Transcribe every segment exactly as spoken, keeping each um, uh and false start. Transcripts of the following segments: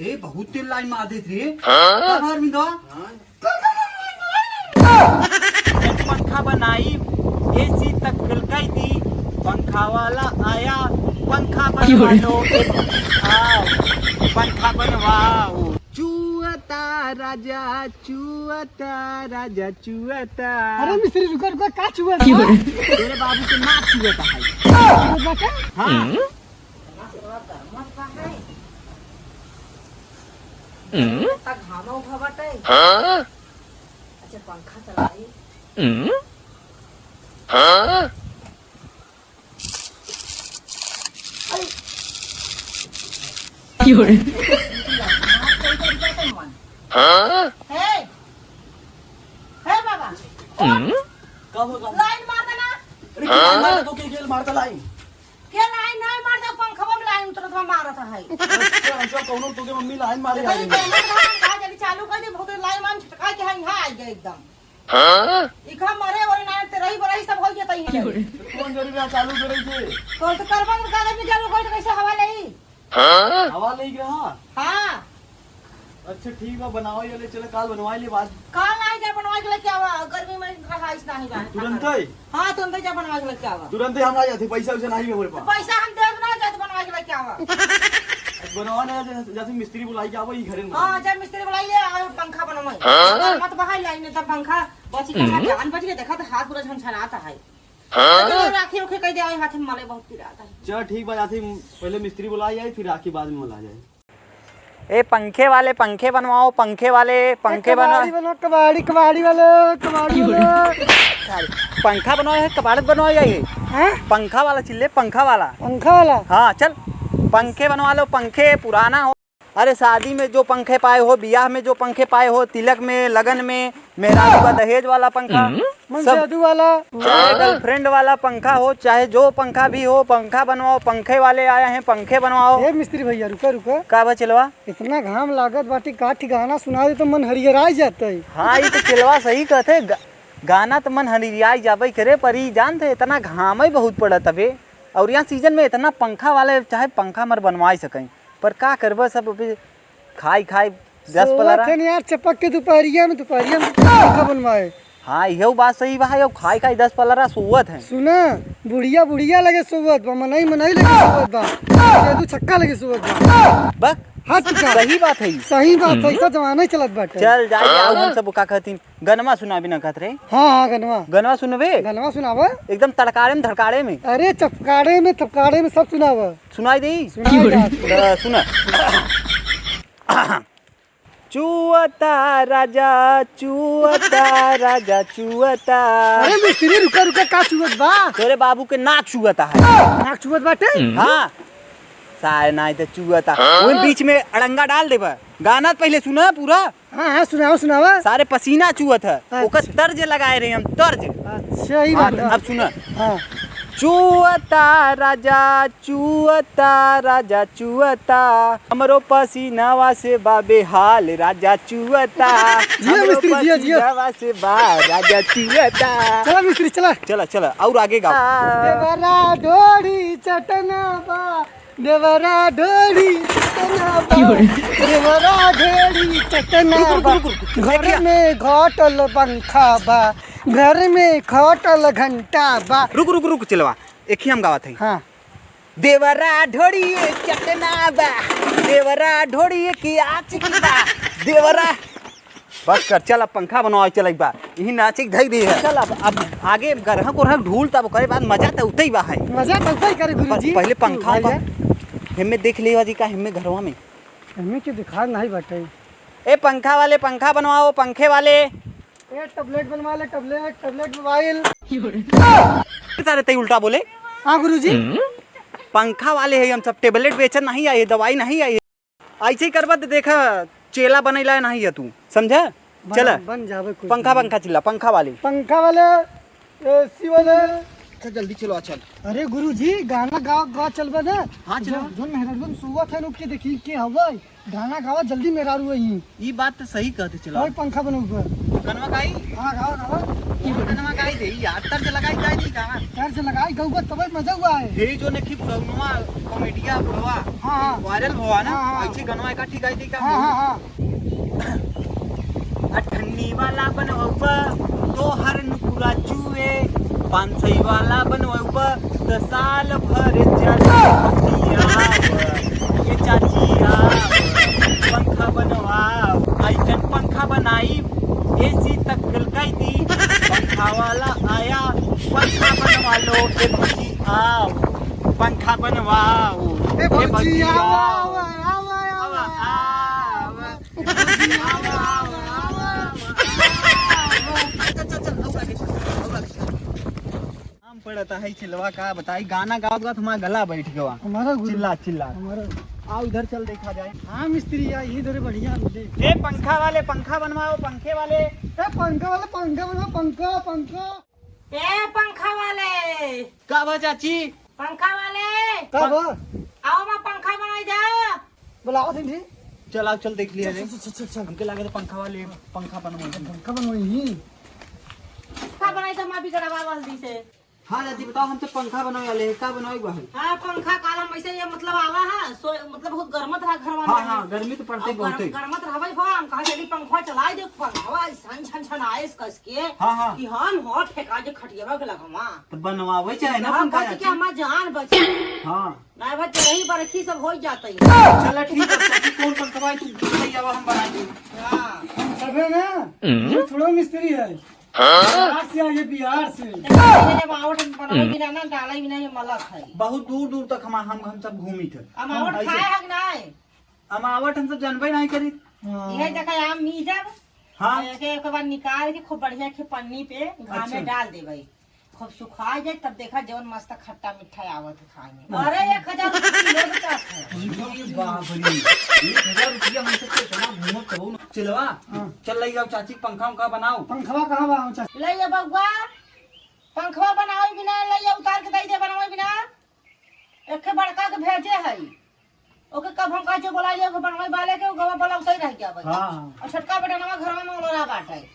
ए, बहुत तेज लाइन मार देत रे। हाँ? का भा अरविंदवा? जब पंखा बनाई, एसी तक फेल कई दी, पंखा वाला आया, पंखा बनवा लो, आओ, पंखा बनवाओ। चुअता राजा, चुअता राजा, चुअता। अरे मिस्त्री, रुका, रुका, का चुअता? तेरे बाबू के नाक चुअता है। चुअता का? हाँ। हम्म? इतना घामा उठा बाटे। हाँ? अच्छा, पंखा चलाई। हम्म? हाँ? अरे। की हो रे? हाँ? हे, हे बाबा। हम्म? का हो गया? लाइन मार देना। अरे, क्या मार दो, के, के मारता लाइन? के लाइन नहीं मार दे, पंखवा में लाइन उतरत बा, मारत है। अच्छा, अच्छा, कौनो तोके मम्मी लाइन मारे देखा, आई ये है। कैमरा धान का जल्दी चालू कर दे, बहुत लाइन मान छटका के है, यहाँ आ गए एकदम। हाँ? इखा मरे वाले ना, ते रही बरही सब हो गया तई है। कौन जरूरी है चालू करे के? तो, तो करबा के कागज में चालू कर, तो कैसे हवा लेई? हाँ? हवा लेई के रहा? हाँ। अच्छा, ठीक बा, बनावा ये ले, चला, काल बनवा ले बाद। काल नहीं जा, बनवा के लेके आवा, गर्मी में रहा, इस नहीं बा। तुरंत ही? हाँ, तुरंत ही जा, बनवा के लेके आवा। तुरंत ही हम आ जाते, पैसा वैसा नहीं बा हमरे पास। पैसा हम देब ना, जा, तो बनवा के लेके आवा। बनवा ना जाते, जाते मिस्त्री बुलाई के आवा, ई घरे में। हाँ, जा मिस्त्री बुलाई ले, आ पंखा बनवाई। हाँ? मत बहाई लाइन में, तब पंखा बची कहाँ, जान बच के देखा, तो हाथ पूरा झनझनाता है। हाँ? चलो, राखी उखी कह दे, आई हाथ में मले बहुत पिराता है। चल, ठीक बा, जाते पहले मिस्त्री बुलाई आई, फिर राखी बाद में बुला जाए। ए, पंखे वाले, पंखे बनवाओ, पंखे वाले, ए, पंखे बनवा। कबाड़ी बनवा, कबाड़ी, कबाड़ी वाले, कबाड़ी वाले। सारे पंखा बनवाओ है, कबाड़ बनवाओ या ये? हैं? पंखा वाला चिल्ले, पंखा वाला। पंखा वाला? हाँ, चल, पंखे बनवा लो, पंखे पुराना हो। अरे, शादी में जो पंखे पाए हो, बियाह में जो पंखे पाए हो, तिलक में, लगन में, मेहरारू का दहेज वाला पंखा, हम्म। मन सब, से अदू वाला। चाहे गर्लफ्रेंड वाला पंखा हो, चाहे जो पंखा भी हो, पंखा बनवाओ, पंखे वाले आए हैं, पंखे बनवाओ। ए मिस्त्री भैया, रुका, रुका। का बा चेलवा? इतना घाम लागत बाटे, का ठिकाना सुना दे तो मन हरियराई जाता है। हाँ, ये तो चेलवा सही कहते, ग-, गाना तो मन हरियराई जाबे करे, पर ई जानते, इतना घाम ही बहुत पड़त हवे, और यहाँ सीजन में इतना पंखा वाले चाहे पंखा मर बनवाई सकें, पर का करबे, सब अभी खाई खाई दस सोवत पलरा। है यार, चपक के दोपहरिया में, दोपहरिया में तो पंखा बनवाए। हाँ, यहू बात सही बा, यो खाई खाई दस पलरा सोवत है। सुना, बुढ़िया बुढ़िया लगे सोवत बा, मनई मनई लगे सोवत बा, सेदू छक्का लगे सोवत बा। बक, हट का। सही बात है। सही बात है, हम्म। ऐसा जमाना ही चलत बाटे। चल, जाए, आओ, हम सब का कहतीन, गनवा सुनाबी ना कहत रहे। हाँ, हाँ, गनवा। गनवा सुनबे? गनवा सुनावा। एकदम तड़काड़े में, धड़काड़े में। अरे, चपकाड़े में, थपकाड़े में सब सुनावा। सुनाई देई? सुनाई देई। त सुना। चुअता राजा, चुअता राजा, चुअता। अरे मिस्त्री, रुका, रुका, का चुअत बा? तोरे बाबू के नाक चुअता है। नाक चुअत बाटे? हाँ। सारे नाई त चुअता। हाँ? वही बीच में अड़ंगा डाल देबा। गाना त पहले सुना पूरा। हाँ, हाँ, सुनावा, सुनावा। सारे पसीना चुअत है। अच्छा। ओकर तर्ज लगाए रहे हम, तर्ज। अच्छा, ई हाँ, बात है। अब सुना। हाँ। चुअता राजा, चुअता राजा, चुअता। हमरो पसीनावा से बा बेहाल राजा चुअता। जिया हमरो मिस्त्री, जिया, जिया। पसीनावा से बा राजा चुअता। चला मिस्त्री, चला। चला, चला, और आगे गाओ। देवरा ढोरी चटना बा, देवरा ढोरी चटना बा। की हो रे? देवरा ढोरी चटना रुक, रुक, बा। रुक, रुक, रुक। घर देखिया। में घटल पंखा बा, घर में घटल घंटा बा। रुक, रुक, रुक, चेलवा, एक ही हम गावत है। हाँ। देवरा ढोरी चटना बा, देवरा ढोरी की आँच की बा, देवरा बस कर, चल अब पंखा बनवावे चल एक बार। यही नाचे के धई दी है। चल अब, अब आगे गरहक उरहक ढूल तब ओकरे बाद मजा त उतई बा है। मजा त उतई करे पर गुरुजी। पहले पंखा भाई उंखा है। हिम्मे देख लेवा जी का हिम्मे घरवा में। हिम्मे के दिखा नहीं बाटे। ए पंखा वाले, पंखा बनवाओ, पंखे वाले। ए टैबलेट बनवा ले, टैबलेट, टैबलेट मोबाइल। सारे तई उल्टा बोले। हाँ गुरुजी। पंखा वाले है हम सब, टैबलेट बेचन नहीं आए, दवाई नहीं आई। ऐसे ही करबा त देखा, चेला बनैला नहीं है तू, समझा? बन, चला। बन जावे कुछ पंखा, दिन। पंखा चिल्ला, पंखा वाले। पंखा वाले, एसी वाले। अच्छा, जल्दी चलो, अच्छा। अरे गुरुजी, गाना गावा, गावा चलबा ना। हाँ, चलो। जो, जो मेहरारू सोवत है, ओके देखी के हवा, गाना गावा जल्दी मेहरारू आई। ई बात त सही कहते चला। और पंखा बनो ऊपर। गनवा गाई? हाँ, गावा, गावा। गाना गाई दे यार, तर्ज लगाई गाई दे गाना। तर्ज लगाई गौबा तबै मजा हुआ है। हे जो नखी बुढ़ौनुआ, कॉमेडिया बुढ़वा, हाँ, हाँ। वायरल हुआ ना, हाँ, हाँ। ऐसे गनवा एकाठी गाई दे का? हाँ, हाँ, हाँ। अठन्नी वाला बनवबा, तोहर नुकुरा चुए, पाँच सौ वाला बनवबा, त साल भर चली। भौजी आव, ये चाची आव, पंखा बनवाओ, ऐसन पंखा बनाई, एसी तक फेल कई दी। पंखा वाला आया, पंखा बनवा लो, ए भौजी आव, पंखा बनवाओ, ए ए भौजी भौजी आव, आव। आव, आव, आव, आव, आव। आवा, आवा, आवा, आवा। चल, चल, चल, आवा, आवा। नाम पड़ता है चिलवा का, बताई, गाना गावत गावत हमारा गला बैठ गवा। हमारा गुरु। चिल्ला, चिल्ला। हमारा आओ, इधर चल, देखा जाए। हाँ, मिस्त्री, या इधर बढ़िया मिले। ए, पंखा वाले, पंखा बनवाओ, पंखे वाले। ए, पंखा वाले, पंखा बनवाओ, पंखा, पंखा। ए, पंखा वाले। का बा, चाची? पंखा वाले। का बा? आओ, मैं पंखा बनाई जा। बुलाओ, सिंधी। चल, आओ, चल, देख लिया चल, ले। चल, चल, चल, चल। हमके लागे तो पंखा वाले, पंखा बनवाई। पंखा बनवाई ही। पंखा बनाई तो माँ बिगड़वा जल्दी से। हाँ, चाची, बताओ, हम तो पंखा बनवाई वाले हैं, का बनवाई बा है? हाँ, पंखा काल हम ऐसे ये मतलब आवा है, सो मतलब बहुत गरमत रहा घर में। हाँ, हाँ, गर्मी तो पड़ते अब बहुत गरम, है। गरमत रहा भाई, हम कहा चली पंखा चलाई दे, पंखा ऐसा छन छन आए इस कस के हाँ, हाँ। कि हम हो फेंका जे खटियावा के लगवा। तो बनवावे चाहे ना हाँ, पंखा बच के चाची। हमार जान बचे। हाँ। ना बच यही बरखी सब हो जाता ही। चलो ठीक है, चाची, कौन पंखा भाई तू ले आवा, हम बनाई दे। हाँ। हम सबे ना, हम्म। ये थोड़ा मिस्त्री है। हाँ? बिहार से आए, बिहार से। देखो, ये जब आवट बनावे बिना ना, डाले बिना ये मलक है। बहुत दूर दूर तक हम, हम, हम सब घूमी थे। हम आवट ऐसे। खाए हक ना है। अमावट हम सब जानबे नहीं करी। हाँ। इहे देखा आम मीजब, हाँ। एक, एक बार निकाल के खूब बढ़िया के पन्नी पे घाम में अच्छा। डाल देबे, खूब सुखा जाए, तब देखा जवन मस्त खट्टा मीठा आवत है खाए में। हाँ। अरे एक हजार रुपये किलो बेचात है। अरे बाप रे, एक हजार रुपया हम सबके इतना घूमत करो ना। चिलवा, हाँ। चल लई आओ चाची पंखा उंखा बनाओ। पंखवा कहाँ बा चाची? लई आ बउआ, पंखवा बनावे बिना, लई आ उतार के दई दे बनवे बिना। एक बड़का के भेजे है। ओके कब हम कहे बोला लियो, ओके बनवाई वाले के, गवा वाला उतई रह गया भाई। हाँ। और छोटका बेटा नवा घरवा में ओलरा बाटे।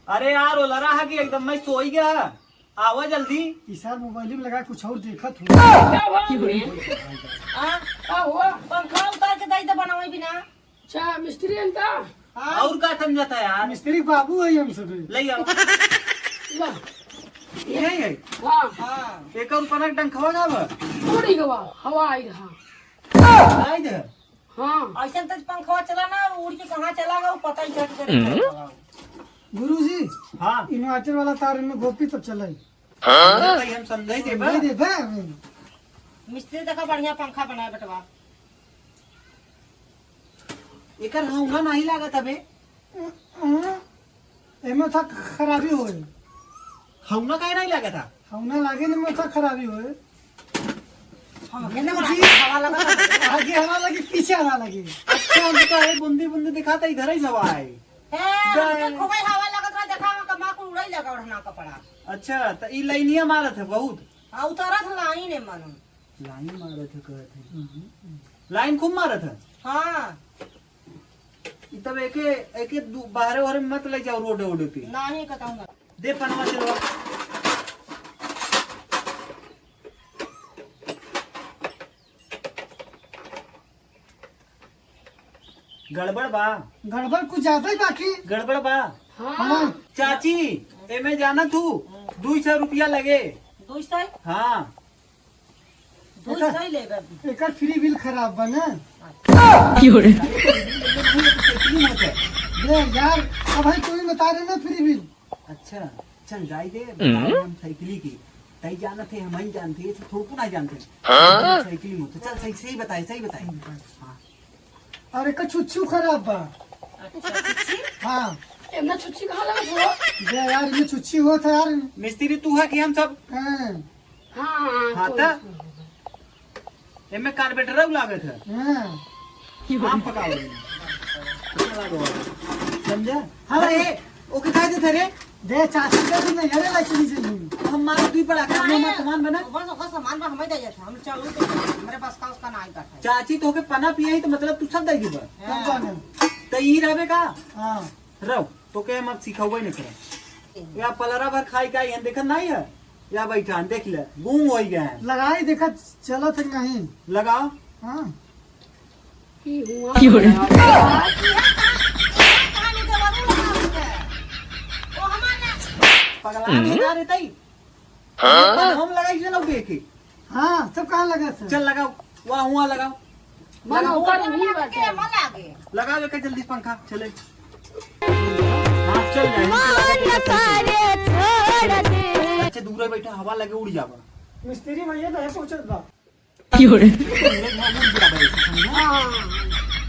अरे यार, ओलरा है कि एकदम मैं सोई गया। आवा जल्दी। ई सार मोबाइल में लगा कुछ और देखत हो। का हुआ? आ, का हुआ? पंखा उतार के दई दे बनवाई बिना। अच्छा, मिस्त्री अंता? हाँ। और का समझता है यार? मिस्त्री बाबू है हम सब। ले आओ। ला। यही है? हाँ। हाँ। एक और पनक डंखवा ना बा? उड़ी गवा, हवा आई रहा। आई दे। हाँ। ऐसे तो पंखवा चला ना, उड़ के कहाँ चला गया, वो पता ही चल करे। हम्म। गुरुजी, हाँ। इन्वर्टर वाला तार में गोपी तब चलाई। हाँ? भाई, हम समझाई देबा। समझाई देबा हमें। मिस्त्री देखा बढ़िया पंखा बनाए बेटवा। एकर हौना नहीं लागत हबे। हम्म, एमे था खराबी होए। हौना काहे नहीं लागत था? हौना लागे न में था खराबी होए। हम जी। हवा लगा था। आगे हवा लगे, पीछे हवा लगे। अच्छा, हम तो है बूंदी बूंदी दिखाता, इधर ही हवा है। ए, हमके खूबे हवा लगत रहा, देखा, हमका माँ को उड़ाई लगा ओढ़ना कपड़ा। अच्छा, त ई लाइनिया मारत है बहुत। हाँ, उतरत लाइन है मालूम। लाइन मारत है, कहत है। हम्म। लाइन खूब मारत है। हाँ। ई तब एके, एके दू, बाहरे ओहरे मत ले जाओ रोड ओड पे। नहीं, कतहूँ ना। दे पनवा चलवा। गड़बड़ बा। गड़बड़ कुछ ज्यादा ही बाकी। गड़बड़ बा। हाँ। चाची, एमे जाना तू, दुई सौ रुपया लगे। दुई सौ? हाँ। दुई सौ लेबे। एकर फ्री बिल खराब बा ना। की हो रे? अरे यार, अब भाई तू ही बता रहे ना फ्री बिल। अच्छा, चल जाई दे, हम्म। बताओ हम साइकिली की। तई जानत है, हम ही जानते, ये तो थोड़को ना जानते। हाँ? साइकिली में तो चल, सही, सही बताए, सही बताए। हाँ। अरे का छुच्छू खराब बा। अच्छा, छुच्छी? हाँ। एमे छुच्छी कहाँ लगत हो? बे यार, इमे छुच्छी होत है यार। मिस्त्री तू है कि हम सब? हाँ। हाँ, हाँ, हाँ, तो त? एमे कार्बेटर लागत है। हाँ। आम पकावे में। कितना लागो? समझा? हाँ, अरे, हाँ। ओके कह देते रे। दे, चाची, दे, तू नहीं, अरे, लाई चली चली। हम मारे दुई पड़ा, काम नहीं, हमारा सामान बना। ओकर, ओकर सामान बा, हमें दे जाते। हम चालू तो, हमारे पास का उसका ना आई बैठा है। चाची, तो के पना पिए ही तो मतलब तू सब दे दीबा। हाँ। तब जाने। तो ई रहबे का? हाँ। रहो, तो के हम अब सिखाऊबे नहीं करा। या पलरा भर खाई का, यहाँ देखत नहीं है? या बैठा, देख ले, गुम होइ गए हैं। लगाई देखत चलत है नहीं। लगाओ। हाँ। की हुआ? क्यों रे? पगला नहीं जा रहे तई। हाँ? हम लगाई चलो देखे। हाँ, तो कहाँ लगा सर? चल लगाओ, वहाँ, वहाँ लगाओ। मन लगाओ। ऊपर नहीं बाटे। लगा ले के जल्दी पंखा चले। हाँ, चल जाए। मन करे छोड़ दे। अच्छे दूर बैठा, हवा लगे उड़ जावा। मिस्त्री भैया तो है पहुँचत बा। क्यों रे? हाँ,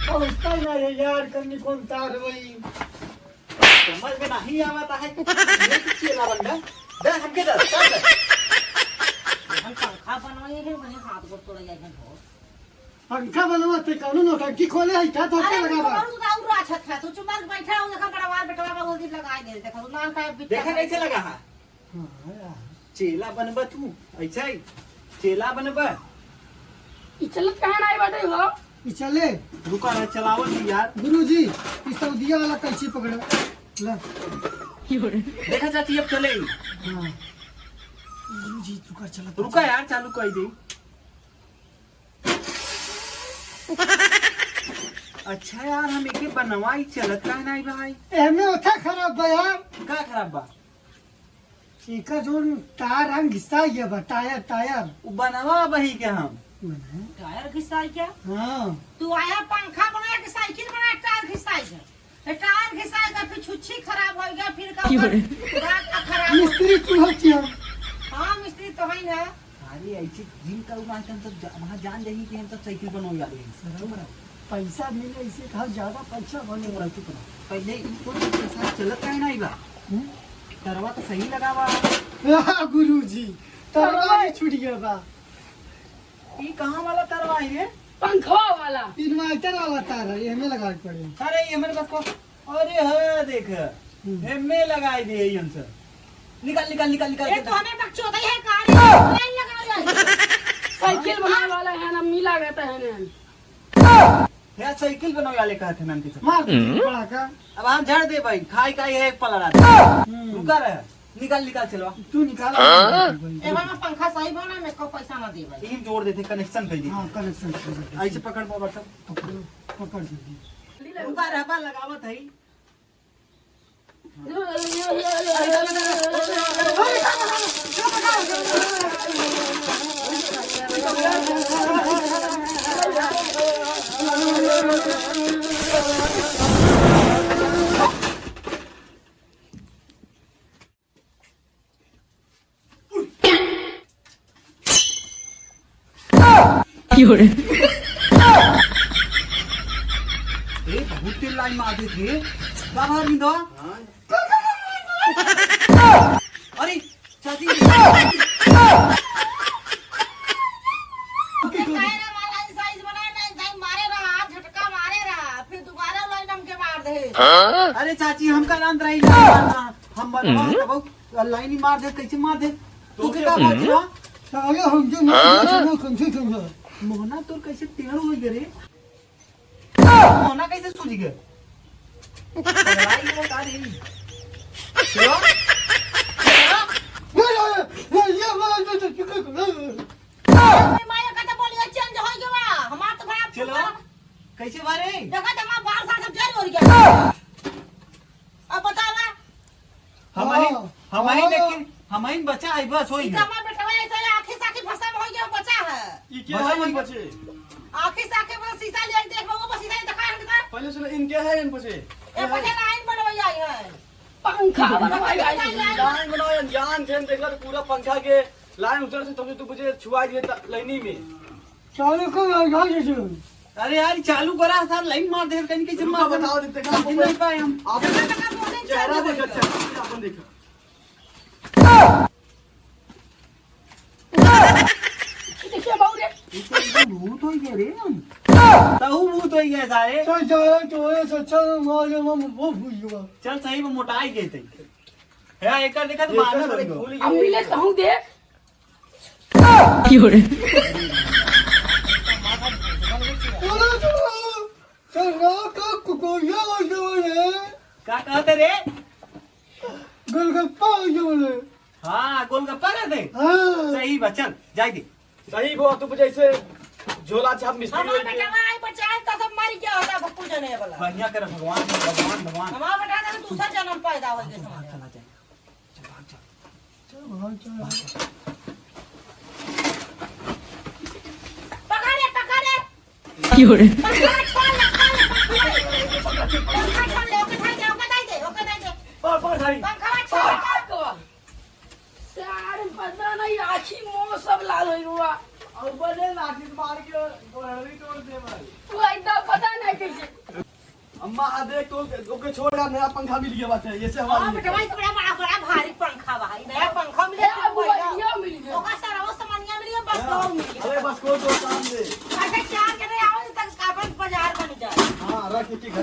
पहुँचता ही ना है यार, करनी कौन तार वही। समझ में नहीं आवत है। ये तो चेला बन गया। दे हमके दे, कर दे। हम पंखा बनवाई है, वही हाथ गोड़ तोड़ जाए हैं। पंखा बनवा ते कौनो नौटंकी खोले है, क्या तो अरे, लगा बा? तू और राछत है, तू चुप मार के बैठा हो, देखा बड़ा वार बेटवा का वो दिन लगाई दे, देखा, नाम का बिट्टा देखा का कैसे लगा है? हाँ, यार। चेला बनबा तू, ऐसा ही चेला बनबा। ई चलत कहाँ नाई बाटे हो? ई चले। रुका रहा, चलावत ही यार। गुरुजी, ई सऊदिया वाला कैंची पकड़ो। ला। देखा चाची, अब चले ही। हाँ। गुरुजी, रुका, चलत रुका यार, चालू कर दे। अच्छा यार, हम एके बनवाई, चलत काहे नाई भाई? एमे ओथा खराब बा यार। का खराब बा? एकर जोन टायर हम घिसा गया बा, टायर, टायर। उ बनवा बही के हम। मने? टायर घिसाई क्या? हाँ। तू आया पंखा बनाया कि साइकिल बनाया, टायर घिसाई है? ए, टायर घिसाई का, फिर छुच्छी खराब हो गया, फिर का क्यों रे? रात का खराब हो मिस्त्री तू हो क्या? हाँ, मिस्त्री तो है ना। अरे, ऐसे दिन का हुआ है, हम सब जा-, वहाँ जान जाइए कि हम सब साइकिल बनवाई वाले हैं। सर, चुप रहो। पैसा मिले, इसे कहा ज्यादा पैसा बने। चुप रहो, चुप रहो। पहले इनको तो पैसा चलत काहे ना आइबा? हम्म? तरवा तो सही लगावा। हाँ, गुरुजी, तरवा तरवा भी छूट गया बा। ई कहाँ वाला तरवा है रे? पंखवा वाला। Inverter वाला तार है, एमे लगावे के पड़े। अरे, ये मेरे पास को, अरे, है, देख, हम्म। एमे लगाई दे, ये अंसर। निकाल, निकाल, निकाल, निकाल, ए, निकाल। तोहने बकचोदई है, कहाँ रे? लाइन लगा रहा है। साइकिल बनावे वाला है ना, मिला रहता है ना। यार, साइकिल बनावे वाले कहत हैं नाम के सब। मार दे, हम्म। पड़ा का? अब हम झाड़ दे भाई, खाई का ये एक पलड़ा। हम्म। रुका रहे। निकाल, निकाल, चलवा। तू निकाल। हाँ? ए, भाई, मैं पंखा सही बना, मैं को पैसा ना दे, भाई। यही जोड़ देते, connection कर दी। हाँ, connection कर देते। ऐसे पकड़, बाबा, सब। पकड़, पकड़ जल्दी। रुका, रहबा, लगावत है। क्यों रे? ए, बहुत तेज लाइन मार दे थे। का भार बिंदवा? अरे, चाची। अरे, काहे ना माला, ई साइज बनाए ना, जाई मारे रहा, झटका मारे रहा, फिर दोबारा लाइन हमके मार दे। अरे चाची, हमका ना अंदर आई, हम बनवा हम्म। तब लाइन ही मार दे, कैसे मार दे? तू के का बात ना? साले हमके मार दे, हाँ? सुनो, कम से कम। मोहना तोर कैसे टेढ़ हो गए रे? मोहना कैसे सूझ गए? पगलाई हो का रे? चलो। चलो। अरे माया का तो बोलिए change हो गया, हमार तो बड़ा चलो। कैसे बारे? देखा तो हमार बाल साल सब जड़ हो गया। अब बतावा। हम ही, हाँ, हम ही हाँ। लेकिन हम ही बचा है, बस होई ई तो है। हमार बेटवा ऐसा है, आँखी साखी फसा में होई गया, बचा है। ई के बचा है होई बचे? आँखी साखी में शीशा ले देख, वो बस शीशा दिखा हमके तो। पहले सुनो, इनके है, इन बचे। ए, पहले लाइन बनवाई आई है। पंखा बनवाई आई है। लाइन बनाओ, अनजान थे, देख लो तो पूरा पंखा के लाइन उधर से तुमने, तू मुझे छुआ दिए त-, लाइनी में। चालू कर, आ, आ, आ, आ। अरे यार, चालू करा, सार लाइन मार दे, कहीं कैसे रुको, मार दे? बताओ, देखते हैं, हम नहीं पाए हम। आप चेहरा देखो, चेहरा अपन देखो। देखिए बाबू रे। ये तो एकदम भूत हो गया रे हम। तहु भूत हो गया सारे। चल, चल, चल, चल, चल, मार दे, मार, वो भूत हुआ। चल, सही में मोटाई गए थे। है, एकर देखा तो एकर बानर सारे हो गया। फूल अब मिले तहु देख। क्यों रे? चल ना, का कुकुरिया हो गया रे? का कहते रे? गोलगप्पा हो गया बोले। हाँ, गोलगप्पा ना दे। हाँ। सही बा, चल, जाई दे। सही बा, तू जैसे झोला छाप मिस्त्री हमार होई के। बेटवा आई बचाए, कसम मारी के होता, बप्पू जने वाला। बढ़िया कर भगवान, भगवान, भगवान। हमार बेटा ना दूसरा जन्म पैदा होई के समाज। चला जाए। चल, भाग, चल। चल, भाग, चल। पकड़ रे, पकड़ रे। की हो रे? पंखा छोड़ ले, छोड़ ले, पंखा छोड़ ले। पंखा छोड़ ले, ओके धाई दे, ओके धाई दे, ओके धाई दे। पकड़, पकड़, धाई। पंखा छोड़। सारे पता नहीं, आँखी मुँह सब लाल होई हुआ। अब बोले लाठी मार के गोड़वी तोड़ दे भाई। तू एकदम पता नहीं कैसे। अम्मा, आ देख तो, ओके छोड़ यार, नया पंखा मिल गया बाटे, ये से हवा हाँ, नहीं। बेटा, भाई, बड़ा, बड़ा, बड़ा भारी पंखा बा, ई नया पंखा मिल ए, गया, अब बढ़िया। बढ़िया मिल गया। ओका सारा वो सामानिया मिल गया, बस हाँ। और मिल गया। अरे, बस कोई तो काम दे। अच्छा, चार जने आओ, तक अपन बाजार बन जाए। हाँ, रख के घर।